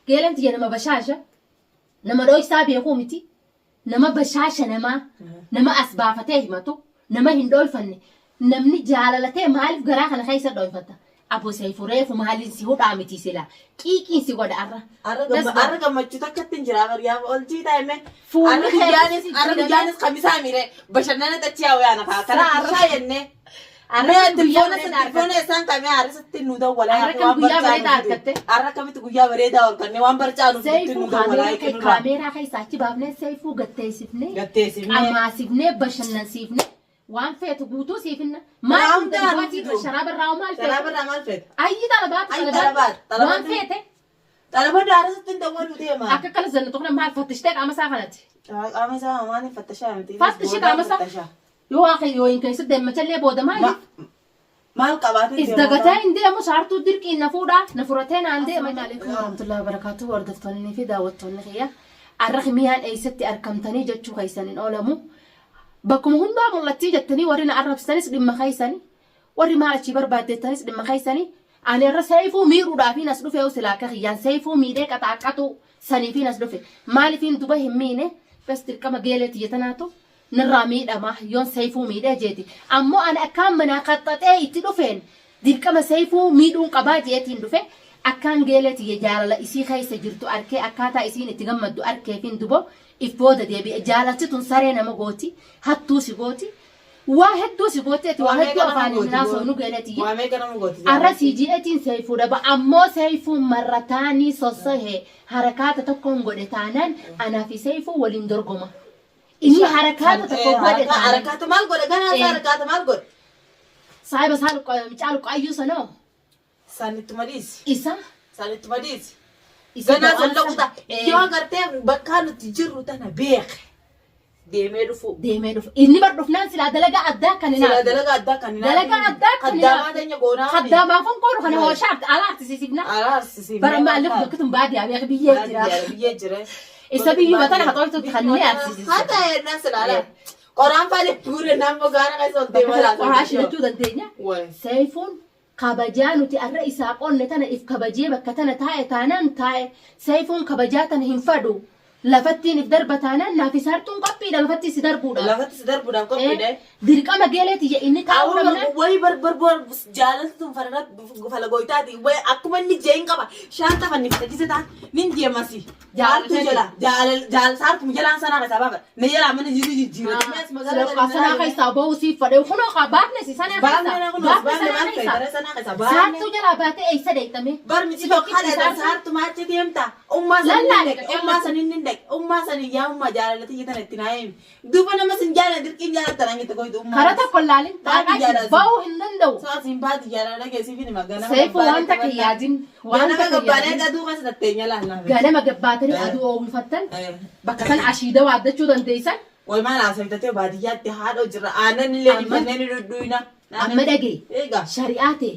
Geeleen tiyya nama bashaasha. Nama dhoysaa beekuu miti. Nama bashaasha namaa. Nama as baafatee himatu. Nama hin dhoyfanne. Namni jaalalatee maaliif garaa kana keessa dhoyfata? Abo Seyfu reefu maaliin si hudhaa miti sila. Qiiqiin si godha arra. Arra Let's gamma- go. arra gammachuu takkatti hin jira bar yaa ol jiitaa hime. Fuulli Arra kee guyyaanis si arra jijjiirame. guyyaanis kamisaa mire bashannana xachi yaa wayaana kaa kana Arra- arraa jennee. Arra Mee kan guyyaa tilfoona bareedaa tilfoona argatte. isaan kamee arrasatti nu dawwalaa Arra kan waan guyyaa barcaa bareedaa nu fidu. argatte. Arra kamitti guyyaa bareedaa ol kannee waan barcaa nu fidutti Seeyfuu nu dawwalaa kaameeraa eegnurraa. kaameeraa keessa achi baafnee seeyfuu gatteessifnee Gatteessifnee. qamaasifnee bashannansiifnee waan feetu guutuu siifinna. Waan Maal hunda hundaa nu dhugaatii fidu. sharaaba irraa hoo maal Sharaaba feete? irraa maal feeta? Ayyi xalabaatu Ayyi xalabaatu. xalabaatu, Waan xalabaatu. feete Xalabadda arrasatti hin dawwaluu deema. akka akkana zannu tokko maal fattishtee qaama isaa kanati. Qaama isaa maaliif fattashaa miti? Fattishi qaama isaa. Yoo waa yoo hin keessa deemmachallee booda maaliif? Maal qabaatee Is dagataa hin deemu saartuu dirqiin na fuudhaa na furatee naan deema. Assalamu alaikum warahmatullahi wabarakatuh hordoftoonni fi daawwattoonni kiyya. Arra miyaan eessatti argamtanii jechuu keessan hin oolamu. Bakkuma hundaa mul'attii jettanii warri na arrabsanis dhimma keessani. Warri maal achii barbaaddettanis dhimma keessani. Ani irra seeyfuu miidhuudhaafiin as dhufe silaa akka kiyyaan seeyfuu miidhee qaxaaqqatu saniifiin as dhufe. Maaliifiin duba hin miine bas dirqama geelee tiyya tanaatu narraa miidhama yoon seeyfuu miidhee jeeti. Ammoo ani akkaan manaa qaxxaxee itti dhufeen dirqama seeyfuu miidhuun qabaa jeetiin dhufe. Akkaan geelee tiyya jaalala isii keessa jirtu arkee akkaataa isiin itti gammaddu arkeefin dubo if booda deebi'e. Jaalalti tun saree nama gooti, hattuu si gooti, waa hedduu si gooti ati waa Waa hedduu meeqa nama afaaniin gooti haasofnu geelee tiyya. Waa meeqa nama gooti Arra jaalatti? sii ji'eetiin seeyfuu dhaba ammoo seeyfuun marrataanii sossohe harakaata tokkoon godhe taanaan anaa fi seeyfuu waliin dorgoma. Inni harakaata tokko godhe taanaan. Harakaata maal godhe? Ganaa isaa harakaata maal godhe? Saahiba isaa mucaa luqqaayyuu sanoo San ittuma dhiisi. isa San ittuma dhiisi. isa Ganaa san dawaan laquta. sana, Yoo agartee bakka nuti jirru tana beeke. Deemee dhufu. Deemee dhufu. Inni bar dhufnaan silaa dalagaa addaa kan hin Silaa haafne. dalagaa addaa kan hin Dalagaa addaa kan hin Kaddaamaa haafne. teenya goonaa. Kaddaamaaf kun kana hooshaa alaa artisiisifna. Alaa artisiisifna. Bara maalli kun bakki tun baadiyyaa beek biyyee jira. Baadiyyaa biyyee jira. Isa biyyuma tana haxooftutti kan inni artisiisa. Haa ta'e naan silaa alaa. Qoraan faale buure naannoo gaara keessa ol deemaa laata. Qoraa shilachuu dandeenya. Wayi. Seefuun kabajaa nuti arra isaa qonne tana if kabajee bakka tana taa'e taanaan taa'e seefuun kabajaa tana hin fadhu. Lafattiin if darba taanaan naaf isaartuun qophiidha lafatti si darbuudhaaf. Lafatti si darbuudhaaf qophiidha. Dirqama geelee tiyya inni taa'uu dhabnaan Wayi bar bar bar jaalalti tun farara falagoytaati. Wayi akkuma inni jeen qaba. Shaanta fannifte kise taan nin deemasi. Jaaltu jala jaalal jaal saartum jalaan sanaa keessaa baafa. Ne jalaa mana jiru jijjiirate. Silaa sanaa keessaa bahuu siif fadhe kunoo kaa baafne si sanaa Baafne keessaa. kunoo Baafne baafne sanaa maal keessaa. fayyada sanaa keessaa baafne. Saartuu jalaa baatee eessa deettame? Bar miti tokkadha saartuma achi deemta. Ummaa sanin Lallaale hin dhaqe ummaa sanin hin dhaqe ummaa sanin yaa ummaa jaalalati jettan itti naa himi. Duuba nama sin jaalala dirqiin jaalattan an jette koytu ummaa. Karaa tokko laalin Baati xaaqaa jaalala. bahuu hin danda'u. Sa'aatiin baati jaalala geessiif hima ganama. Seefu waan takka hin yaadin. Waan Ganama takka hin gabbaanee yaadin. aduu keessa tatteenya laallaa. Ganama gabbaatanii aduu oowwifattan bakka san ashiida waaddachuu dandeessan. Way maal haasoftatee baadiyyaatti haadha jirra aannan illee Amma- dhibannee ni dhudhuina. Amma dhagee Egaa shari'aa ta'e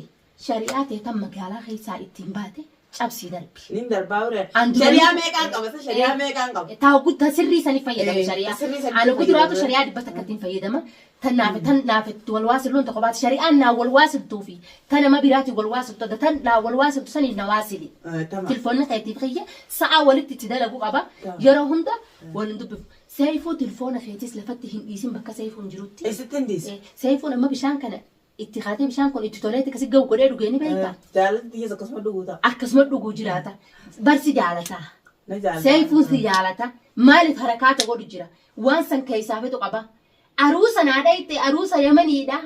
shari'aa ta'e tan magaalaa keessaa ittiin baate cabsii darbi. nin darbaa ure. An duraan- Shari'aa meeqaan qaba? Isa shari'aa meeqaan qaba? Taa guddaa sirrii sanii fayyadamu shari'aa. Sirrii sanitti Ani guduraatu fayyadamu. shari'aa 100tti fayyadama. Tan naaf tan naaf itti wal waasilluun tokko baate shari'aan naa wal waasiltuu fi tan nama biraatiin wal waasiltu adda tan naa wal waasiltu saniin na waasili. Tama. Tilfoonni keetiif kiyya sa'a walitti itti dalagu qaba. Tama. Yeroo hunda wal hin dubbifu. Seeyfuu tilfoona keetis lafatti hin dhiisin bakka seeyfuun jirutti. Eessatti hin dhiisu? Seeyfuun amma bishaan kana itti kaatee bishaan kun itti toleetti akkasi ga'u godhee dhugee ni beektaa? Jaalalli xiyyees akkasuma dhuguu ta'a. Akkasuma dhuguu jiraata. Barsi jaalataa. Na jaalata. Seeyfuun si jaalata. Maaliif harakaata godhu jira? Waan san keessaa fixu qaba. Aruusa naa dhayxe aruusa Yamaniidha.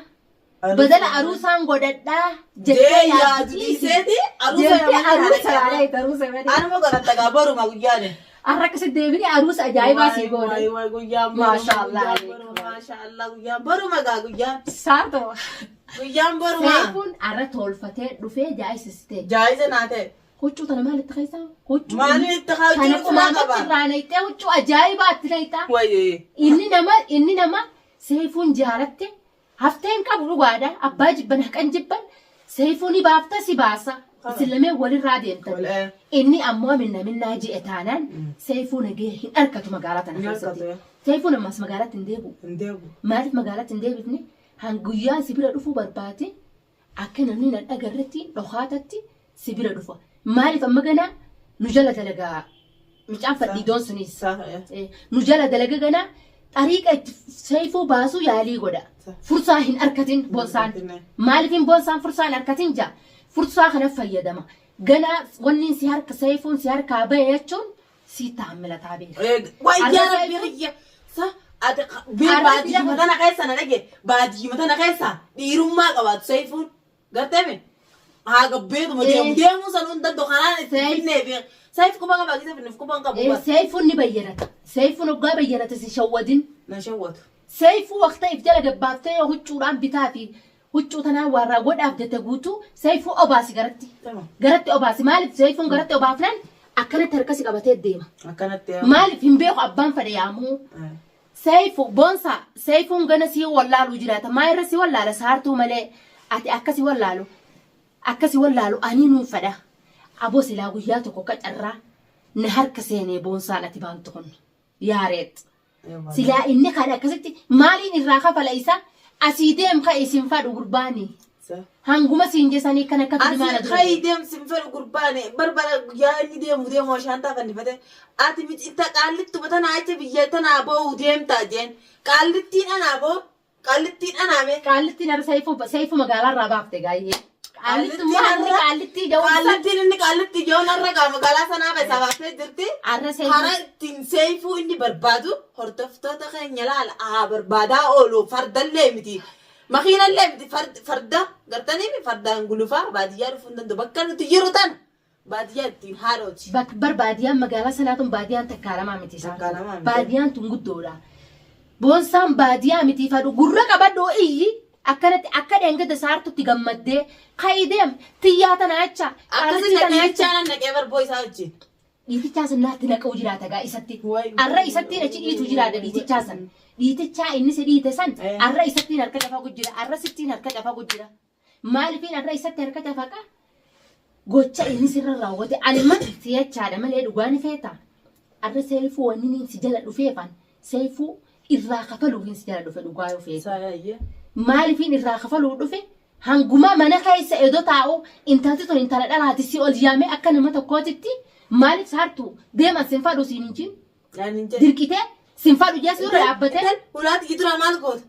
Badala aruusaan godhadhaa Jee yaadu dhiiseeti aruusa Jettee Yamanii aruusa naa haadha dhayxe aruusa Yamanii. Anuma godhatta gaa boruma guyyaane. Har'a akkasitti deebinee aruusa ajaa'ibaa sii goone. Waay waay guyyaan boruma. Maasha Allah guyyaan boruma, Maasha Allah guyyaan boruma gaa guyyaan. Saatoo. Guyyaan boruma. Seefuun har'a tolfatee dhufee jaa'isistee. Jaayiza naa ta'e. Huccuu tana maal itti keessaa? Huccuu. Maaliin itti haa Kana jiru sunaa qumaamatti qaba. irraa naqxee huccuu ajaa'ibaa itti naqxaa. Wayyee. Inni nama seefuun jaalatte haftee hin qabu dhugaadha. Abbaa jibban haqan jibban seefuu ni baafta si baasa. Isin lameen walirraa deemtan. Wal. Inni ammoo minna minnaa ji'e taanaan seefuu nagee hin argatu magaalaa tana Hin keessatti. argatu. Seefuun ammas magaalaatti hin deebi'u. Hin deebi'u. Maaliif magaalaatti hin deebifne? Hanguyyaan si bira dhufuu barbaade akka namni nan agarretti dhokaatatti si bira dhufa. Maaliif amma ganaa Nu jala dalagaa mucaan fadhiidoon sunis. Nu jala dalaga gana xariiqa itti seeyfuu baasuu yaalii godha. Fursaa hin arkatin boonsaan. Maaliif hin boonsaan fursaa hin arkatin jaa. Fursaa kana fayyadama. Gana wanni si harka seeyfuun si harkaa bahe jechuun si taammilataa beeka. Wayyaa rabbii kiyya. Sa ati baadiyyuma tana keessa na dhage baadiyyuma tana keessa dhiirummaa qabaatu seeyfuun. Gartee mi? Haa gabbeetuma deemu deemuu san hunda dokanaan itti finnee fi sayif quba qaba gisa finneef quba hin qabu. Seeyfuun ni bayyanata. Seeyfuun hoggaa bayyanata si shawwadin. Na shawwatu. Seeyfuu waqta if jala gabbaaftee yoo huccuudhaan bitaa fi huccuu tanaan waarraa godhaaf jette guutuu seeyfuu obaasi garatti. Garatti obaasi maaliif seeyfuun garatti obaafnaan akkanatti harkasi qabatee deema. Akkanatti. Maaliif hin beeku abbaan fedhe yaamuu. Seyfu, Bonsa, Seyfuun gana sii wallaaluu jiraata. Maa irra si wallaala saartuu malee ati akka si wallaalu akka si wallaalu anii nuun fedha. Aboo silaa guyyaa tokko akka carraa na harka seenee boonsaan ati baantu kun. Yaareet. Silaa inni kan akkasitti maaliin irraa kafala isa asii deem ka isin fadhu gurbaanii. Hanguma siin jesanii kan akka Asi filimaa na dura kai deem sin fedhu gurbaane barbara guyyaa inni deemu deemu shaantaa fannifate ati miti inta qaallittuma tana acha biyya tanaa ba'uu deemta jeen qaallittiin anaa boo qaallittiin anaa mee Qaallittiin har'a seeyfuu seeyfuu magaalaa irraa baafte gaayyee. Qaallittummaa inni qaallittii jawwan san. Qaallittiin inni qaallittii jawwan har'a gaa magaalaa sanaa keessaa baaftee jirti. Har'a seeyfuu. Karaa ittiin seeyfuu inni barbaadu hordoftoota keenya laala haa barbaadaa oolu fardallee miti. Makiinallee miti farda gartaniimi fardaan gulufaa baadiyyaa dhufuu hin danda'u. Bakka nuti jiru tana baadiyyaa ittiin haadhooti. Bak bar baadiyaan magaalaa sanaa tun baadiyaan takkaa lamaa miti isaan. Takkaa lamaa miti. Baadiyaan tun guddoodha. Boonsaan baadiyaa miti fadhu gurra qabadhu iyyi akkanatti akka dheengada saartutti gammaddee ka'ii deem tiyyaa tana jecha Akkasi qaalittii tana naqee jecha. jechaan naqee barboo isaa wajjin. Dhiitichaa san naatti naquu jiraata gaa isatti. Wayi. Arra isattiin achi dhiitu jiraata dhiitichaa san. Dhiitichaa inni si dhiite san arra isattiin harka cafaqu jira. Arra sittiin harka cafaqu jira. Maalifiin arra isatti harka cafaqa? Gocha inni sirra raawwate anima si'achaadha malee dhugaa ni feeta. Arra seeyfuu wanni inni si jala dhufeefan seeyfuu irraa kafaluuf si jala dhufe dhugaa yoo feete. Saayye. Maalifiin irraa kafaluu dhufe hanguma mana keessa edo taa'u intalti tun intala dhalaati si ol yaamee akka nama tokkootitti maaliif saartu deeman sin fadhu siin hin jin Naan hin jedhu. dirqitee sin fadhu jee si dura dhaabbatee Intal ulaati gidura maal goota?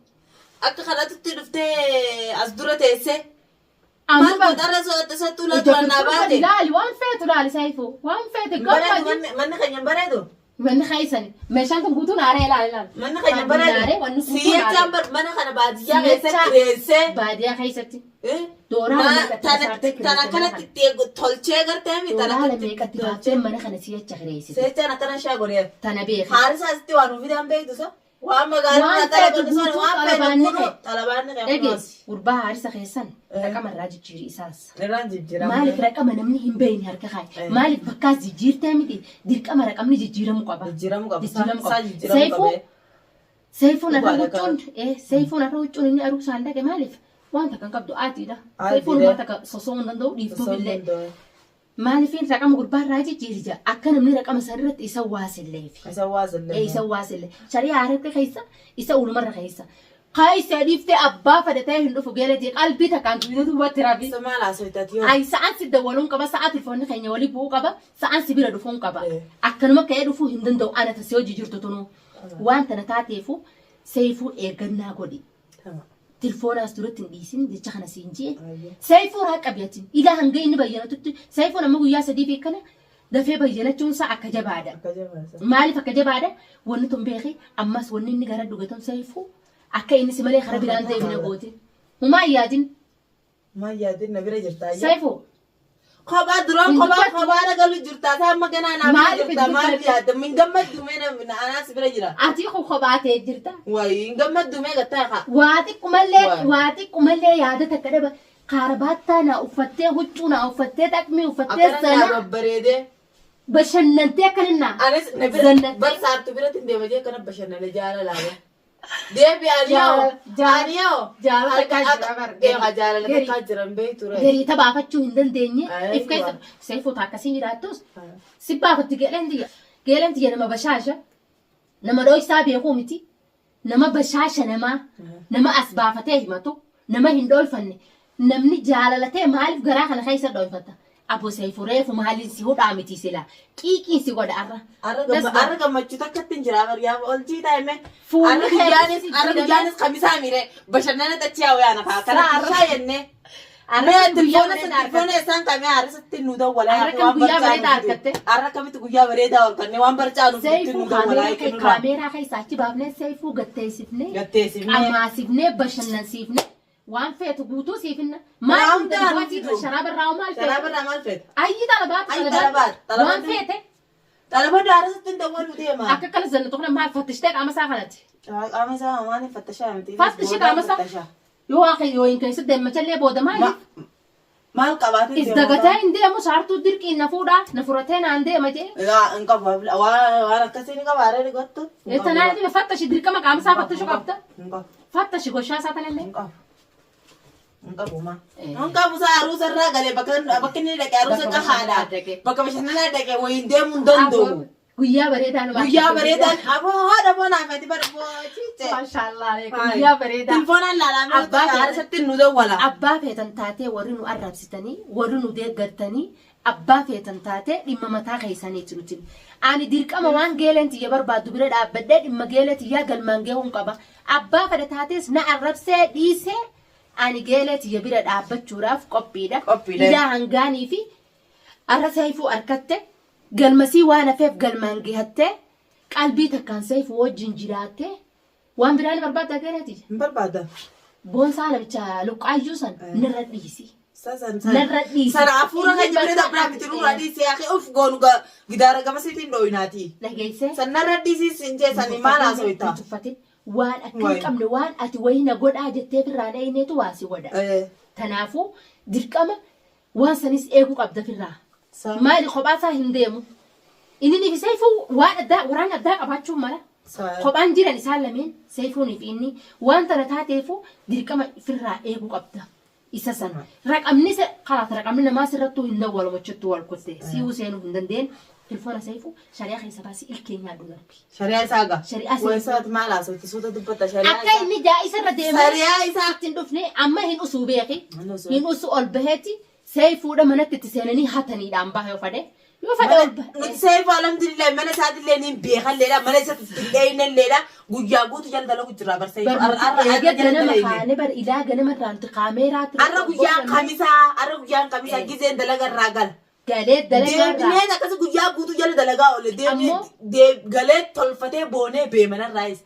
Akka kanatti dhuftee as dura teessee. amma Maal goota irra so'atte ulaa duraan naa baate. Laali waan feetu laali Saifu waan feete Bareedu gammadi. manni keenya hin bareedu. Manni keessani meeshaan kun guutuun haaree laali laali. Manni keenya hin Haaree bareedu. wanni guutuun Siyyachaan haaree. bar mana kana baadiyyaa keessatti reessee. Baadiyyaa keessatti. Dooraa meeqatti Tana basaartee tana kireessite mana akkanatti kana. itti tolchee gartee mi tana Dooraa akkanatti meeqatti tolchee. baaftee mana kana si'acha kireessite. Seechaan akkana shaa godheef. Tana beeka. Haarisa asitti waan ofiidhaan beektu sa. Waan magaalaa Waan feetu xalabaanni guutuu waan feetu xalabaanni kunoo kee. xalabaanni kee Dhage kunoos. gurbaa haarisa keessan raqama irraa jijjiiri isaas. Irraan jijjiirama. Maaliif raqama namni hin beekne harka kaaye? Maaliif bakkaas jijjiirtee miti dirqama raqamni jijjiiramu qaba. Jijjiiramuu qaba. Jijjiiramu Isaa qaba. jijjiiramuu Seefuu qaba. Seefuun har'a Dhugaadha huccuun seefuun har'a huccuun inni aruu isaan dhaqe maaliif waan takka hin qabdu aatiidha. Aatiidha. Seefuun waan takka sosoo hin danda'u dhiiftuu illee. Maaliifin raqama gurbaa irraa jijjiiri jira akka namni raqama san irratti isa waasilleefi. Isa waasillee. Isa waasille. Shari'aa harka keessa isa ulumarra keessa. Kaayisee dhiiftee abbaa fedhatee hin dhufu geeletii qalbii takkaan duwidatu duubatti rabi. Isa maal haasoftaati yoo? Ay sa'aan si dawwaluun qaba sa'a telefoonni keenya walii bu'uu qaba sa'aan si bira dhufuun qaba. Eh. Akkanuma ka'ee dhufuu hin danda'u ana tasii hojii jirtu tunuu. Waan tana taateefu seefuu eeggannaa godhi. Tilfoonaas duratti hin dhiisin jecha kana siin jee. Ayyee. Seefuu raa qabiyatin ilaa hanga inni bayyanatutti seefuun amma guyyaa sadii fi kana dafee bayyanachuun isaa akka jabaadha. Akka jabaasa. Maaliif akka jabaadha? Wanni tun beeki ammas wanni inni gara dhugatan seefuu akka inni si malee karaa biraan deemne goote. Humaa hin yaadin. Maal yaadin na bira jirta ayyee. Seefuu. Kophaa duraan Hin kophaa dubbattu. kophaa na galu jirta. Isaa amma ganaa naa bira Maaliif jirta. hin Maal dubbattu? yaadda? Hin gammaddu mee anaas bira jira. Ati kun kophaa ta'ee jirta. Wayi hin gammaddu mee gattaa haa. Waa xiqqumallee Waa. waa xiqqumallee yaada takka dhaba. Kaarabaattaa naa uffattee huccuu naa uffattee xaqmii uffattee Akkana naa sana babbareedee. bashannantee akkana naa. Anis na bira Zannattee. bar saartu biratti hin deema jee akkana bashannana jaalalaadha. Deebi ani yoo ani yoo Jaalala takkaa jira bar. Eegaa jaalala takkaa jiran beektu ree. Garii tabaafachuu hin dandeenye. Aywa. If keessa seefuuta akkasii jiraattus si baafatti geeleen tiyya. Geeleen tiyya nama bashaasha. Nama dhooysaa beekuu miti. Nama bashaasha namaa. Nama as baafatee himatu. Nama hin dhooyfanne. Namni jaalalatee maaliif garaa kana keessa dhooyfata? Abbo Seefu reefu maaliin si hudhaa miti sila. Qiiqiin si godha arra. Arra gammachuu takkatti hin jira yaa olchii taa'ime. Fuulli Arra guyyaanis kee arra guyyaanis kamisaa mire bashannana dachee yaana kaa kana Arra- shaa jennee. Arra Mee kan guyyaa tilfoona bareedaa tilfoona isaan kamee arrasatti nu dawwalaa Arra kan guyyaa bareedaa argatte. Arra kamitti guyyaa bareedaa arganne waan barcaa nu fidutti Seefuu nu dawwalaa eegnurraa. kaameeraa keessa achi baafnee seefuu gatteessifnee Gatteessifnee. qamaasifnee bashannansiifnee waan feetu guutuu siifinna. Waan Maal hundaa nu fidu. sharaaba irraa maal feete? Sharaaba irraa maal feete? Ayyi xalabaatu Ayyi xalabaat, xalabaatu. waan feete Xalabadda arrasatti hin dawwalu deema. akka akkana zanna tokko maal fattishtee qaama isaa kanatti. Qaama isaa maaliif fattashaa miti? Fattishi qaama isaa. Yoo waa yoo hin keessa deemmachallee booda maaliif? Maal qabaatee Is dagataa hin deemu saartuu dirqiin na fuudhaa na furatee naan deema jee. Egaa hin qabu waan akkasii ni qaba aree gottu. Tanaa dhibe fattashi dirqama qaama isaa fattashuu qabda. Hin qabu. Fattashi goshaa isaa tanallee. Hin qabu. Hin qabu ma. Eh. Hin qabu isaa aruusa irraa galee bakka inni dhaqe aruusa Bakka qahaadha. bashannanaa dhaqe. Bakka bashannanaa dhaqe wayiin deemuu hin danda'u. Guyyaa bareedaa nu Guyyaa bareedaan aboo haadha boonaa fati bara boochiche. Maashaallah aleekum. Guyyaa bareedaa. Tilfoonaan laalamee Abbaa feetan- arsatti nu dawwala. Abbaa feetan taatee warri nu arrabsitanii warri nu deeggartanii abbaa feetan taatee dhimma mataa keessaniiti nuti. Ani dirqama waan geeleen tiyya barbaaddu bira dhaabbadhee dhimma geelee tiyyaa galmaan geehuun qaba. Abbaa fedha taatees na arrabsee dhiisee ani geelee tiyya bira dhaabbachuudhaaf qophiidha. Qophiidha. Ilaa hangaanii fi arra seefuu harkatte galmasii waan hafeef galmaan gehattee qalbii takkaan seefuu wajjin jiraattee waan biraa ni barbaadda geelee tiyya. Hin barbaada. Boonsaa namicha luqqaayyuu san narra dhiisi. Narra dhiisi. Sana hafuura kan Inni jibiree bakka dabraa miti nurra dhiisee akhi of goonu gidaara gamasiitiin dhooyinaati. Dhageessee. San narra dhiisii sin jee sani maal haasawita? Hin tuffatin. Waan akka hin Wayi. qabne waan ati wayii na godhaa jettee firraa dha'ineetu waa si godha. Kanaafuu dirqama waan sanis eeguu qabda firraa. Maali kophaa isaa hin deemu. Inni ni fi seefuu waan addaa waraana addaa qabaachuun mala. Kophaan jiran isaan lameen seefuunii fi inni waan tana taateefu dirqama firraa eeguu qabda. Isa sana. Raqamni kalaas raqamni namaa sirrattuu hin dawwalamu achittuu wal kutte. Si'uu seenuu hin dandeenye. Tilfoona seefuu shari'aa keessa baasii ilkee nyaadhu darbi. Shari'aa isaa gaa. Shari'aa isaa. Wayisaati maal haasawti suuta dubbata shari'aa Akka isaa. inni jaa'isa irra deemee Shari'aa isaa. itti hin dhufne amma hin usuu beeki. Hin usuu. Hin usu ol baheeti seefuudha manatti itti seenanii hataniidhaan baha yoo fadhe. Yoo fadhe ol bahe. Nuti seefu alhamdulillah mana isaatillee ni beekalleedha mana isaatti dheenalleedha guyyaa guutu jala dalagu jira barsa Eega ganama kaane bar ilaa ganama irraa nuti kaameeraa ture. Arra guyyaan kamisaa arra guyyaan kamisaa gizeen dalaga irraa gala. Galee dalagaa irraa. Deebineen akkasi guyyaa guutuu jala dalagaa oole Ammoo- galee tolfatee boonee beemanarraayis.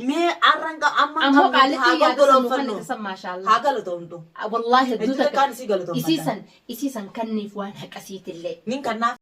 Mee arran amma Ammoo qabnu qaalitti haa yaada sanuu kan golgolonfannu. itti san maashaallah. Haa galatoomtu. Wallaahi hedduu Hedduu takka takkaan isii galatoomfadha. isiisan kanniif waan haqasiitillee. Nin kannaaf.